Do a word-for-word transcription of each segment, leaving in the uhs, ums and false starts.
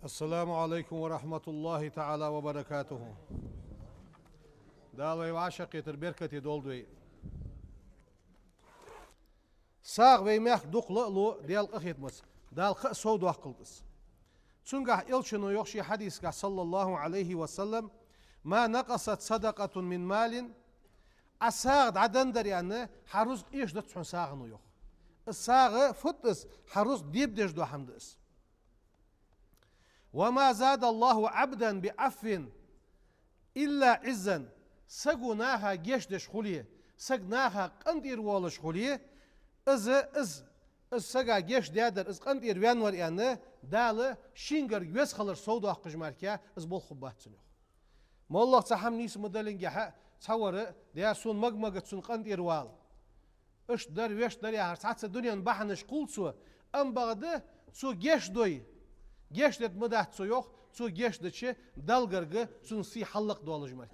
السلام عليكم ورحمة الله تعالى وبركاته. Дала вай вӀашагӀкхетар беркате долда вай. СагӀа вай мехка дукха ла а лу Даьла къахетамца, Дала кхы а сов доаккхалда из. Цунгахьа Элчано йоах ший хьадисагахьа, صلى الله عليه وسلم: ما نقصت صدقة من مال. Ӏа сагӀа дӀаденнадар аьнна, хьа рузкъа эшадац хьона сагӀано, йоах. Из сагӀа фуд из? Хьа рузкъа дебадеш дола хӀама да из. وما زاد الله عبدا بعفو إلا عزا. Саго наха гешт деш хуле, саг наха къинтӀера волаш хуле, из, из, из сага гешт даьдар, из къинтӀера ваьннавар аьнна, Дала шийгара веза хилар сов доаккхаш мара из болх хургбац цунна, йоах. МоллагӀа цхьа хӀама нийса ма далингехьа, цхьавар, дера, сона мага-мага цунна къинтӀера вала. Иштта дар, вешта дар яхар, цхьацца дунен бахьанаш кхувл цо, амма бакъда цо гешт дой, гешт дергда ма дац цо, йоах, цо гешт дича Далла гарга цун сий хьаллакхдоалаш мара.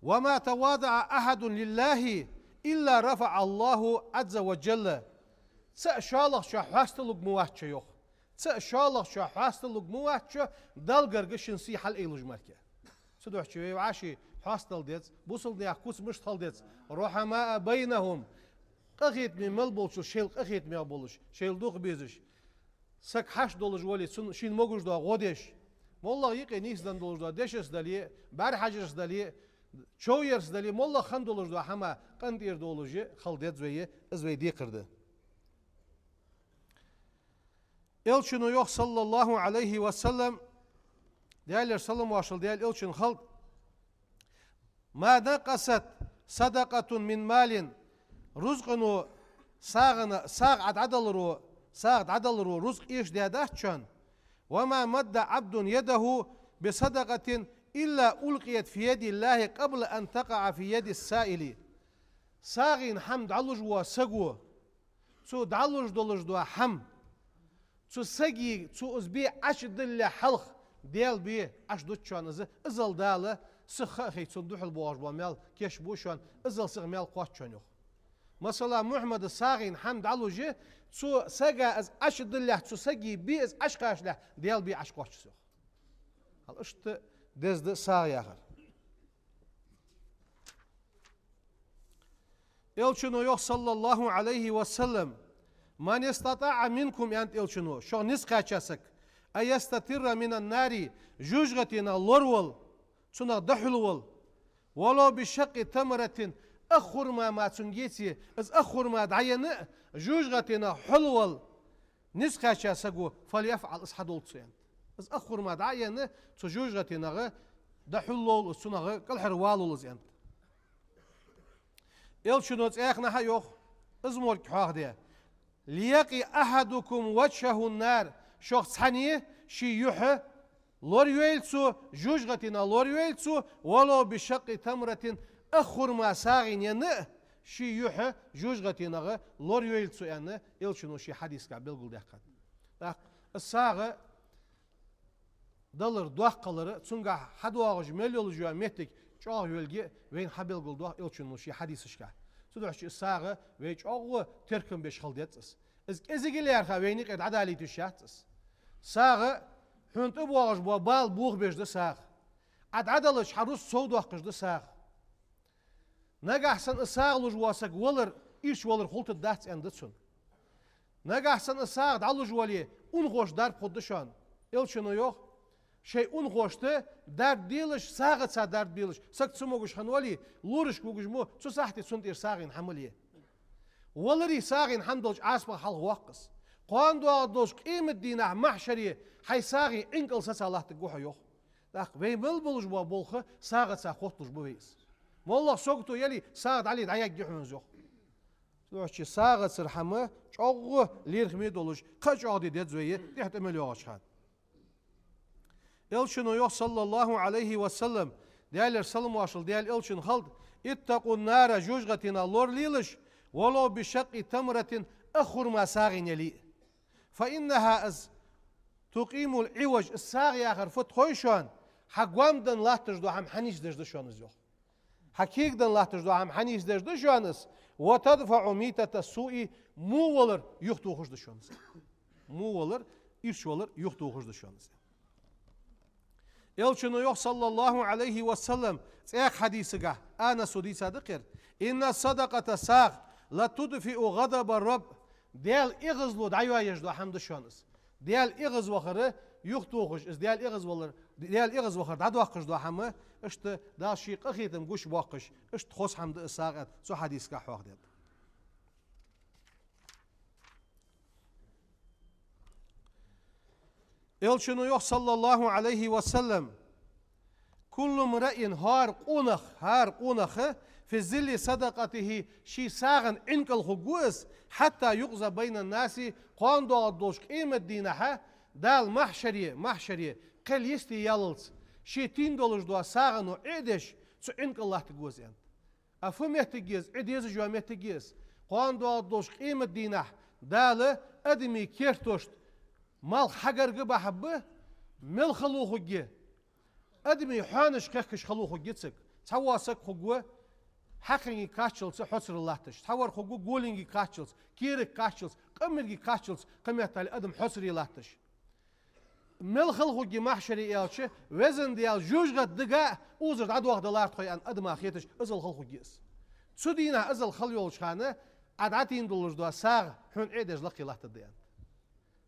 وما تواضع أحد لله إلا رفعه الله عز وجل. ЦаӀ шоллагӀчоа хьоасталург ма вац цо, йоах. ЦаӀ шоллагӀчоа хьоасталург ма вац цо, Далла гарга ший сий хьалаайдеш мара. Цудухьа вай вӀаши хьоастадала деза, бусалба наьха куц мишта хила деза: رحماء بينهم. Къахетаме мел болчул шоайла къахетаме болаш, шоайла дукха безаш. Саг хьашт долаш вале, цунна шийна могаш дола гӀо деш. МоллагӀа юкъе нийсденна долаш дола дешаца дале, бӀаргхьажарца дале, човъярца дале, моллагӀа хинна долаш дола хӀама къинтӀера долаш хила деза вай, из вай декхар да. Элчано йоах, صلى الله عليه وسلم, Даьлера салам-моаршал Даьла Элчанна хилда: ما نقصت صدقة من مال. Рузкъано, сагӀано, сагӀа Ӏа дӀадаларо, сагӀа дӀадаларо рузкъа эшадаьдац шоана. وما مد عبد يده بصدقة إلا ألقيت في يد الله قبل أن تقع في يد السائل. СагӀийна хӀама дӀалуш вола саго, цо дӀалуш долаш дола хӀама, цу сага, цо из бе Ӏочудалале хьалха, Даьла бе Ӏочудут шоана из, иззал Дала сиха ха а хайта, цунна духьал боагӀаш бола маьл кийчбу шоана, иззал сиха маьл кхоач шоана, йоах. Масала, Мухьаммада сагӀийна хӀама дӀалуш, цу сага из Ӏочудалалехь, цу сага бе из Ӏочукхачалехь, Даьла бе Ӏочукхоач из, йоах. Хьал иштта деза да сагӀа яхар. Элчано йоах, صلى الله عليه وسلم: من استطاع منكم, аьннад Элчано, шух низ кхаьча саг, أن يستتر من النار, жожагӀатенах лоравала, цунах дӀахьулвала, ولو بشق تمرة, ах хурма мара цунга еце, из ах хурма дӀаенна а, жожагӀатенах хьулвала низ кхаьча саго, فليفعل, из хьадолда цо, аьннад. Из ах хурма дӀаенна, цу жожагӀатенах дӀахьулволва из, цунах кӀалхарволва из, аьннад. Элчано цхьаннахьа йоах, из морг хьоахаде: ليق أحدكم وجهه النار, шух цхьанне ший юхь лорайойла цо, жожагӀатенах лорайойла цо, ولو بشق تمرة, ах хурма сагӀийна енна а, ший юхь жожагӀатенах лорайойла цо, аьнна, Элчано ший хьадисагахьа белгалдаьккхад. ТӀаккха из сагӀа далар, доаккхалар, цунгахьа хьадоагӀаш мел йолаш йола моттиг чӀоагӀа йолга вайна хьабелгалдоах Элчано ший хьадисашкахьа. Цудухьа из сагӀа вай чӀоагӀа теркам беш хила деза из. Из кӀезига лаьрхӀа вайна юкъе дӀадалийта йиш яц из. СагӀа хьона тӀабоагӀаш бола бала бохабеш да сагӀа. Ӏа дӀадалача хьа рузкъа сов доаккхаш да сагӀа. Нагахьа санна из сагӀа луш вола саг валар, ирча валар хулийтаргдац аьнна да цунна. Нагахьа санна из сагӀа дӀалуш вале, унахошта дарба хургда шоана. Элчано йоах: шоай унахошта дарба делаш, сагӀаца дарба делаш, саг ца могаш хинна вале, лорашка вугаш мо, цу сахьте цунна тӀера сагӀийна хӀама ле. Валаре, сагӀийна хӀама долча Ӏазапах хьалхавоаккх из. Кхоана доагӀаргдолча къематдийнахьа, махьшаре хьай сагӀий Ӏинкал саца латтаргва хьо, йоах. ТӀаккха вай мел болаш бола болх сагӀаца хотталуш ба вай из. МоллагӀа сагото яле, сагӀа дӀале дӀаяргья хьона из, йоах. Цудухьа сагӀацара хӀама чӀоагӀа лерхӀаме долаш, кхы а чӀоагӀде деза вай, тӀехьа тӀа мел йоагӀача хана. Элчано йоах, صلى الله عليه وسلم, Даьлера салам-моаршал Даьла Элчанна хилда: اتقوا النار, жожагӀатенах лоралелаш, ولو بشق تمرة, ах хурма сагӀийна яле а. فإنها, из, تقيم العوج, из сагӀа яхар фуд хой шоана, хьа гоамдан латташ дола хӀама хьанийсдеш да шоана из, йоах. Хьа кегадан латташ дола хӀама хьанийсдеш да шоана из, وتدفع ميتة السوء, Во валар юхатохаш да шоана из. Во валар, ирча валар юхатохаш да шоана из. Элчано йоах, саллаллахӀу Ӏалайхи ва саллам, цхьаькха хьадисагахь, Анаса дийцад кхер: «إن الصدقة, сагӀа, لتطفئ غضب الرب». Даьла эгӀазло дӀайоаеш дола хӀама да шоана из. Даьла эгӀазвахар юхатохаш, из Даьла эгӀазвалар, Даьла эгӀазвахар дӀадоаккхаш дола хӀама, иштта Дала ший къахетам гучабоаккхаш, иштта хоза хӀама да из сагӀа, цу хьадисагахь хьоахадаьд. Элчано йоах, саллаллахӀу Ӏалайхи ва саллам: «كل امرئ, хӀара къонах, хӀара къонах, في ظل صدقته, ший сагӀан Ӏинкъал хургва из, حتى يقضى بين الناس, кхоана доагӀаргдолча къематдийнахьа, Дала махьшаре, махьшаре кхел йисте яллалца, ше тийна долаш дола сагӀано Ӏе а деш, цу Ӏинкъал латтаргва из», аьннад. А фу моттиг я из, Ӏе дезаш йола моттиг я из? Кхоана доагӀаргдолча къематдийнахьа Дала адамий кертошта малх хьагарга бахьаргба, мел хало хургья, адамий хьоанаш кхехкаш хало хургья цига. Цхьавола саг хургва хьакхенгий кхаччалца хьоцаре латташ, цхьавар хургва голенгий кхаччалца, керагий кхаччалца, къамаргий кхаччалца, кхыметтел адам хьоцаре латташ. Мел хала хургья махьшаре аьлча, везан Даьла, жожагӀата дага а узар дӀадоаха далар тхо, аьнна, адама хеташ, иззал хала хургья из. Цу дийнахьа иззал хала йолча хана, Ӏа дӀатийна долаш дола сагӀа хьона Ӏе а деш лакхе латтаргда, аьннад.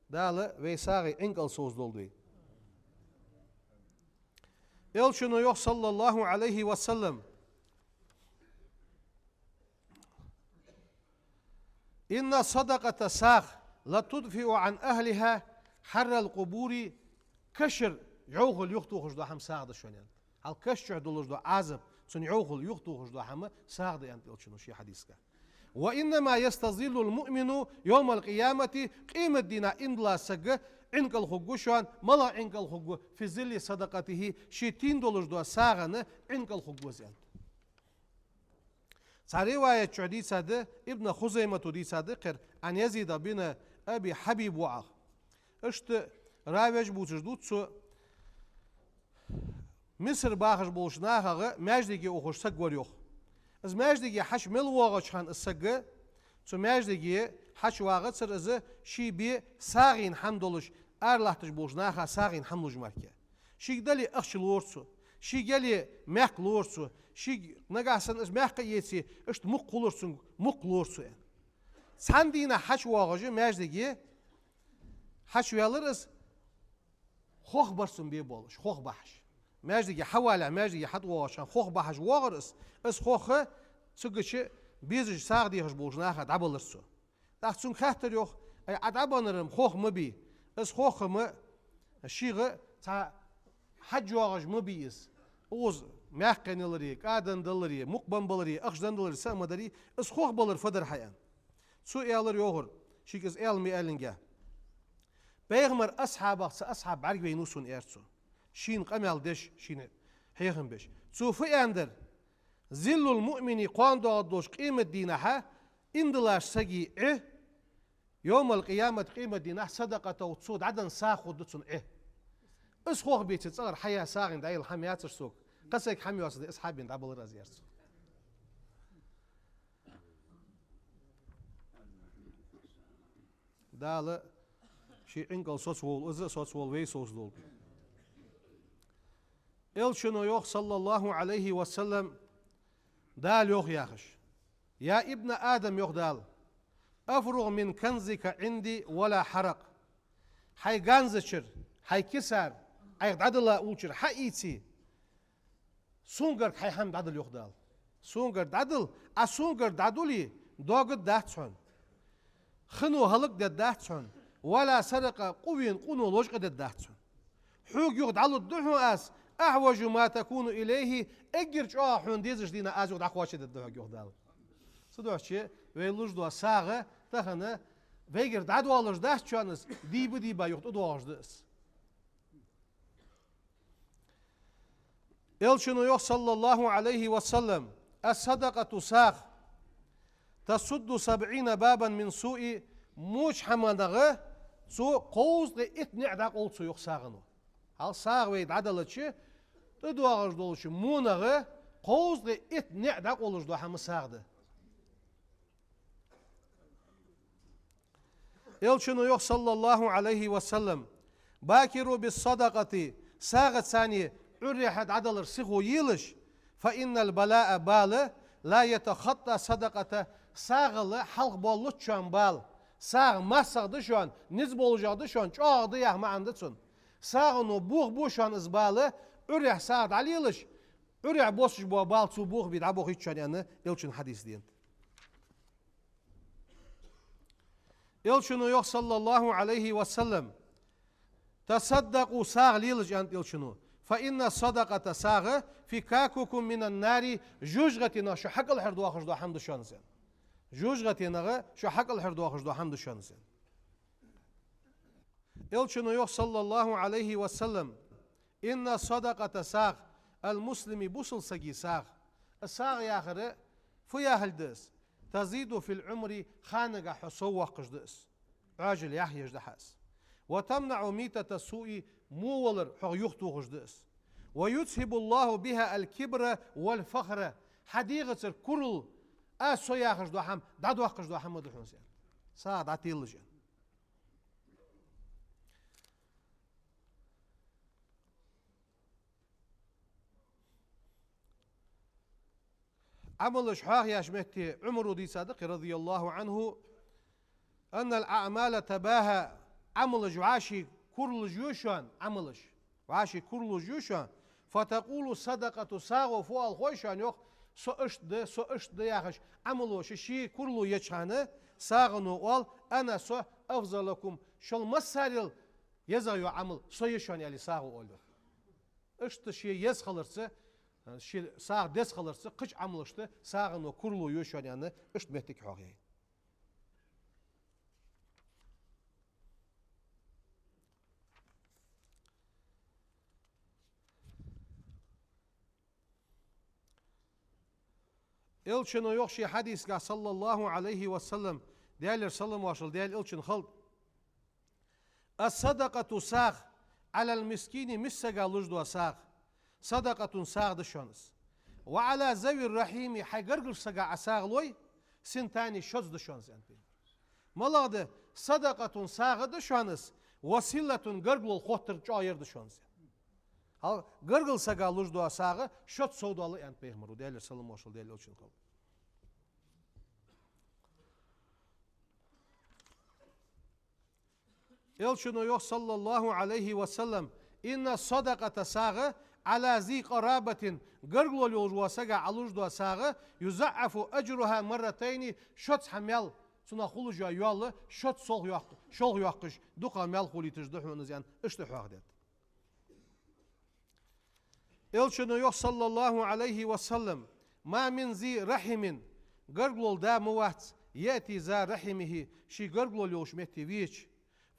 Дала вай сагӀий Ӏинкъал совцадолда вай. Элчано йоах, саллаллахӀу Ӏалайхи ва саллам: «إن الصدقة, сагӀа, لتطفئ عن أهلها حر القبور, кашара йӀовхал юхатохаш дола хӀама сагӀа да шоана», аьннад. Хьал каша чу долаш дола Ӏазап, цун йӀовхал юхатохаш дола хӀама сагӀа да, аьннад Элчано ший хьадисагахь. «وإنما يستظل المؤمن يوم القيامة, къематдийнахьа иман дола саг Ӏинкъал хургва шоана, малагӀа Ӏинкъал хургва, في ظل صدقته, ше тийна долаш дола сагӀан Ӏинкъал хургва из», аьннад. Цхьа риваят чу дийцад, Ибн Хузаймата дийцад кхер, عن يزيد بن أبي حبيب ва аьнна. Иштта равеш бувцаш да цо, Мисар бахаш болча нахах маьждиге ухаш саг вар йоах. Из маьждиге хьачу мел воагӀача хана из саг, цу маьждиге хьачу вагӀацар из, ший бе сагӀийна хӀама долаш, ара латташ болча наха сагӀийна хӀама луш мара. Шийга дале ахча лора цо, шийга яле маькх лора цо, шийга нагахьа санна из маькх а еце, иштта мукх хулар цунга, мукх лора цо, аьнна. Цхьан дийнахьа хьачу воагӀаш маьждиге, хьачу ваьлар из, хох бар цун бе болаш, хох бахьаш. Маьждиге хьавалале, маьждиге хьатӀавоагӀача хана хох бахьаш воагӀар из, из хох цигача безача сагӀа дехаш болча наха дӀабалар цо. ТӀаккха цунга хаьттар йоах: «Ай, Ӏа дӀабеннар-м хох ма бий, из хох-м шийга цхьа хьаж йоагӀаш ма бий из. Укхаза маькх хиннадаларе, кӀа деннадаларе, мукх беннабаларе, ахча деннадаларе, са а ма дарий, из хох балар фу дар хьа?» аьнна. Цо аьлар йоахар, шийга из аьла ма аьллинге. Пайхамара асхьабех цхьа асхьаб бӀаргавайнав сона, аьлар цо. Шийна къамаьл деш, шийна хьехам беш. Цо фу аьннадар: «ظل المؤمن, кхоана доагӀаргдолча къематдийнахьа иман долаш сага Ӏе, يوم القيامة, къематдийнахьа, صدقته, цо дӀаденна сагӀа хургда цун Ӏе». Из хох беце, цӀагӀара хьаяь сагӀийна дӀаяла хӀама яцар сога. Кхы сага хӀама йоацаш да, из хьабена дӀабалар аз, аьлар цо. Дала ший Ӏинкъал соцаволва из а, соцаволва вай совцадолда. Элчано йоах, саллаллахӀу Ӏалайхи ва саллам, Дала йоах яхаш: «يا ابن آدم, йоах Дала, أفرغ من كنزك عندي ولا حرج». Хьай ганзачура, хьай кисара, Ӏайха дӀадала уллачура хьаийце, сона гарга хьай хӀама дӀадала, йоах Дала. Сона гарга дӀадала, Ӏа сона гарга дӀадуле, доагӀаргдац хьона. Хино хӀалакдергдац хьона. «ولا سرق, къу вена къуно лочкъадергдац хьона. Хьога юха дӀалургда хьона аз, أحوج ما تكون إليه, эггара чӀоагӀа хьона дезача дийнахьа аз юха дӀакхоачашдергда хьога», йоах Дала. Цудухьа вай луш дола сагӀа тахан вайгара дӀадоалаш дац шоана из, дийба-дийба юха тӀадоагӀаш да из. Элчано йоах, саллаллахӀу Ӏалайхи ва саллам: «الصدقة, сагӀа, تسد سبعين بابا من سوء, воча хӀаманах цо кховзткъеи итт ниӀ дӀакъовл цо», йоах, сагӀано. Хьал сагӀа вай дӀаделча, тӀадоагӀаш долча вонах кховзткъеи итт ниӀ дӀакъовлаш дола хӀама сагӀа да. Элчано йоах, саллаллахӀу Ӏалайхи ва саллам: «بادروا بالصدقة», сагӀаца Ӏуйрре дӀадалар сихо елаш, «فإن البلاء», бала, «لا يتخطى الصدقة», сагӀал хьалха боллучча бала. СагӀа массагӀа да шоана, низ болашагӀа да шоана, чӀоагӀа да яха маӀан да цун. СагӀано бохабу шоана из бала, Ӏуйрре сагӀа дӀалелаш, Ӏуйрре боссаш бола бала цо бохабе дӀабохийт шоана, аьнна, Элчано хьадис денад. Элчано йоах, саллаллахӀу Ӏалайхи ва саллам: «تصدقوا», сагӀа лелаш, аьннад Элчано. «فإن الصدقة», сагӀа, «فكاككم من النار», жожагӀатенах шо хьакӀалхьардоахаш дола хӀама да шоана из, аьнна. ЖожагӀатенах шо хьакӀалхьардоахаш дола хӀама да шоана из, аьнна. Элчано йоах, саллаллахӀу Ӏалайхи ва саллам: «إن صدقة», сагӀа, «المسلم», бусалба сага сагӀа. СагӀа яхар фу яхилга да из? «تزيد في العمر», ханагахьа хьо сов воаккхаш да из. Ӏоажал яхъеш да хьа из. «وتمنع ميتة السوء», во валар хьох юхатохаш да из. «ويذهب الله بها الكبر والفخر», хьа дегӀацара курал, аз со яхаш дола хӀама дӀадоаккхаш дола хӀама да хьона из, аьнна. СагӀа дӀателаш, аьнна. Ӏамалаш хьоахаяьча метте Ӏумара дийцад-кх, радияллахӀу Ӏанху: «أن الأعمال تباهى», Ӏамалаш вӀаши куралаш ю шоана, Ӏамалаш вӀаши куралаш ю шоана. «فتقول الصدقة», сагӀо фу оал хой шоана, йоах: «Со иштта да, со иштта да», яхаш, Ӏамало ший-ший курало еча хана, сагӀано оал: «أنا», со, «أفضلكم», шул массарел езагӀа йола Ӏамал со я шоана, аьле, сагӀо оал, йоах. Иштта ше еза хиларца, ше сагӀа деза хиларца, кхыча Ӏамалашта сагӀано курало ю шоана, аьнна, иштта моттиг хьоахаяьй. Элчано йоах ший хьадисагахь, саллаллахӀу Ӏалайхи ва саллам, Даьлера салам-моаршал Даьла Элчанна хилда: «الصدقة», сагӀа, «على المسكين», миска сага луш дола сагӀа, «صدقة», сагӀа да шоана из. «وعلى ذوي الرحم», хьай гаргарча сага Ӏа сагӀа лой, «ثنتان», шозза да шоана из, аьннад Пайхамара. МалагӀа да? «صدقة», сагӀа да шоана из, «وصلة», гаргало хоттар чӀоагӀа ер да шоана из. Хьал гаргарча сага луш дола сагӀа шозза совдоал, аьннад Пайхамара, Даьлера салам-моаршал Даьла Элчанна хилда. Элчано йоах, саллаллахӀу Ӏалайхи ва саллам: «إن الصدقة», сагӀа, «على ذي قرابة», гаргало йолаш вола сага Ӏа луш дола сагӀа, «يضاعف أجرها مرتين», шозза хьа маьл, цунах хулаш йола йоал шозза шолха йоаккх-, шолха йоаккхаш, дукхагӀа маьл хулийташ да хьона из, аьнна, иштта хьоахадаьд. Элчано йоах, саллаллахӀу Ӏалайхи ва саллам: «ما من ذي رحم», гаргало да ма вац, «يأتي ذا رحمه», ший гаргало йолча метте веча,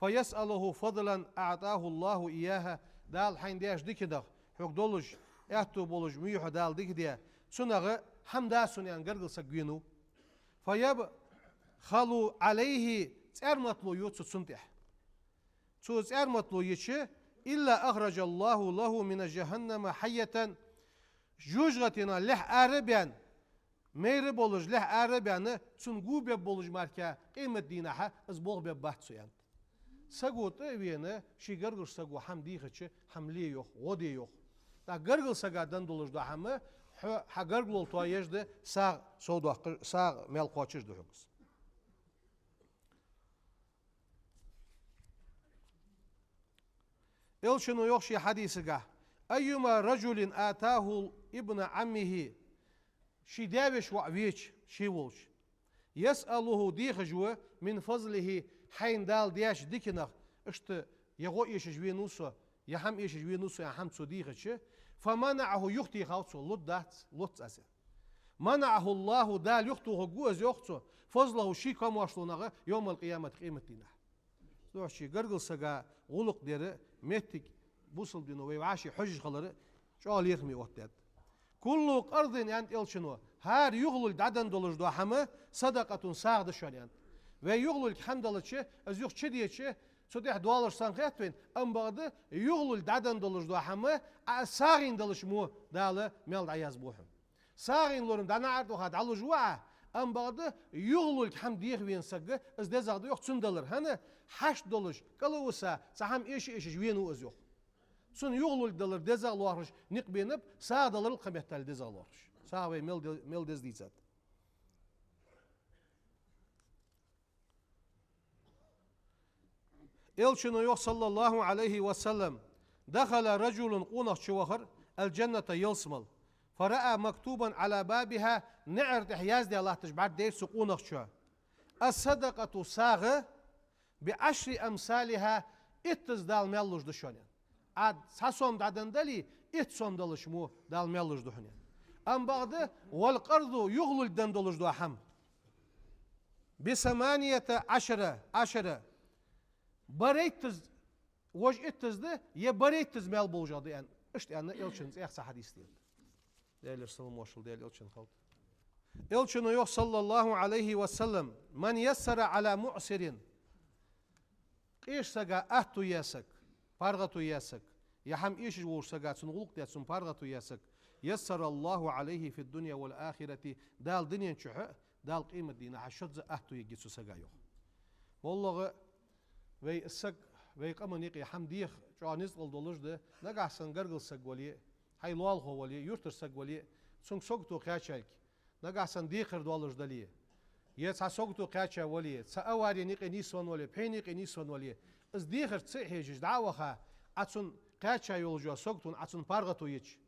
«فيسأله فضلا أعطاه الله إياه», Дала хьайна деш диканах, хьога долаш, аьттув болаш, муьйхьа Дала дика даь, цунах хӀама да сона, аьнна, гаргара саг венав. «فيبخل عليه», цӀарматало ю цо цунна тӀа. Цо цӀарматало йича, «إلا أخرج الله له من جهنم حية», жожагӀатенах лехь ара а баьнна, майра болаш лехь ара а баьнна, цунна гу бергболаш мара къематдийнахьа из болх бергбац цо, аьннад. Саго тӀа а вена, ший гаргарча саго хӀама дийхача, хӀама ле йоах, гӀо де йоах. ТӀаккха гаргара сага денна долаш дола хӀама, хьо хьа гаргалол тоаеш да, сагӀа совдоаккхаш, сагӀа маьл кхоачаш да хьога из. Элчано йоах ший хьадисагахь: «أيما رجل أتاه ابن عمه», ший даь-веший воӀ веча, ше волча, «يسأله», дехаш ва, «من فضله», хьайна Дала деча диканах, иштта е гӀо эшаш венав со, е хӀама эшаш венав со, е хӀама цо дийхача, «فمنعه», юхатехав цо, лургдац, лоац аз, аьнна. «منعه الله», Дала юхатохаргва из, йоах цо, «فضله», ший комаьршалонах, «يوم القيامة», къематдийнахьа. Цудухьа ший гаргара сага гӀулакх дара моттиг бусалба дино вай вӀаши хьожаш хилара чӀоагӀа лерхӀаме оттадаьд. «كل قرض», аьннад Элчано, хӀара юхалург дӀаденна долаш дола хӀама, «صدقة», сагӀа да шоана, аьннад. Вай юхалург хӀама делча, из юха чудеча, цу тӀехьа доалаш санна хет вайна, амма бакъда юхалург дӀаденна долаш дола хӀама, Ӏа сагӀийна делча мо Дала маьл дӀаязбу хьона. СагӀийна лорам дӀа наӀарга ваха дӀалуш ва Ӏа, Амма бакъда юхалург хӀама деха вена саг, из дезагӀа да йоах цунна далар. ХӀана? Хьашт долаш, кӀалвиса, цхьа хӀама эша-эшаш вена ва из йоах. Цунна юхалург далар дезагӀа лоархӀаш никъ бенаб, сагӀа даларал кхаметтал дезагӀа лоархӀаш. СагӀа вай мел де-, мел деза дийцад. Элчано йоах, صلى الله عليه وسلم: «دخل رجل», къонах чувахар, «الجنة», ялсмала. «فرأى مكتوبا على بابها», наӀара тӀа яздаь латташ бӀаргадайра цу къонахчоа: «الصدقة», сагӀа, «بعشر أمثالها», иттаза Дала маьл луш да шоана. Ӏа цхьа сом дӀаденна дале, итт сом далаш мо Дала маьл луш да хьона. Амма бакъда, «والقرض», юхалург денна долаш дола хӀама, «بثمانية عشر», عشر, барайттаза, вож иттаза да, е барайттаза маьл болаш да аьнна. Иштта аьнна Элчан цӀех цхьа хьадис тӀа. Даьлера салам-моаршал Даьла Элчан хилда. Элчано йоах, صلى الله عليه وسلم: «من يسر على معسر». Къеча сага аьттув яь саг, паргӀато яь саг, е хӀама эшаш волча сага, цунна гӀулакх даь, цунна паргӀато яь саг, «يسر الله عليه في الدنيا والآخرة», Дала дунен чухь а, Дала къематдийнахьа а шозза аьттув ергья цу сага йоах. МоллагӀа вай саг, вай къаман юкъе хӀама деха чӀоагӀа ницкъал долаш да, нагахьа санна гаргара саг вале, хьай лоалахо вале, юртара саг вале, цунга сагото кхаьчалга, нагахьа санна декхар долаш дале, е цхьа сагото кхаьча вале, цхьа авари юкъе нийсвенна вале, пхьена юкъе нийсвенна вале, из дехарца ца хьежаш дӀа а ваха, Ӏа цунна кхаьча йолаш йола саготона Ӏа цунна паргӀато йича,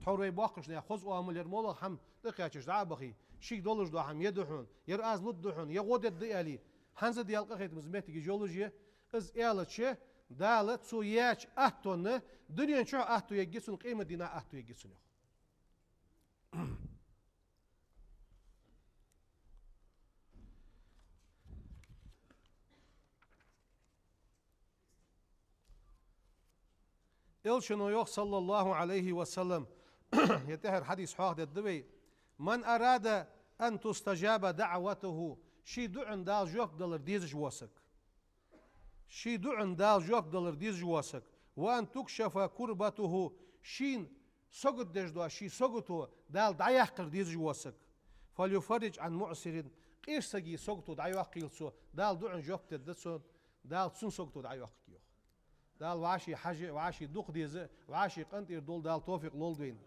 тхьовра вай боккхийча наьха хоза оамал яр, моллагӀа хӀама тӀакхаьчача дӀа а бахе, шийга долаш дола хӀама е да хьона, е аз лургда хьона, е гӀо дергда аьле, хӀанз а Даьла къахетамца моттиг йолаш я, из аьлча, Дала цо яьча аьттонна дунен чухь аьттув ергья цунна, къематдийнахьа аьттув ергья цунна йоах. Элчано йоах, صلى الله عليه وسلم, е тӀеххьара хьадис хьоахадергда вай: «من أراد أن تستجاب دعوته», ший дуӀанна Дала жоп далар дезаш вола саг. Ший дуӀанна Дала жоп далар дезаш вола саг. «وأن تكشف كربته», шийна сагот деш дола ший сагото Дала дӀаяккхар дезаш вола саг. «فليفرج عن معسر», къеча сага сагото дӀайоаккхийла цо, Дала дуӀанна жоп дергда цунна, Дала цун сагото дӀайоаккхаргья йоах. Дала вӀаший хьажа, вӀаший дукха деза, вӀаший къинтӀера довла Дала товфикъ лолда вайна.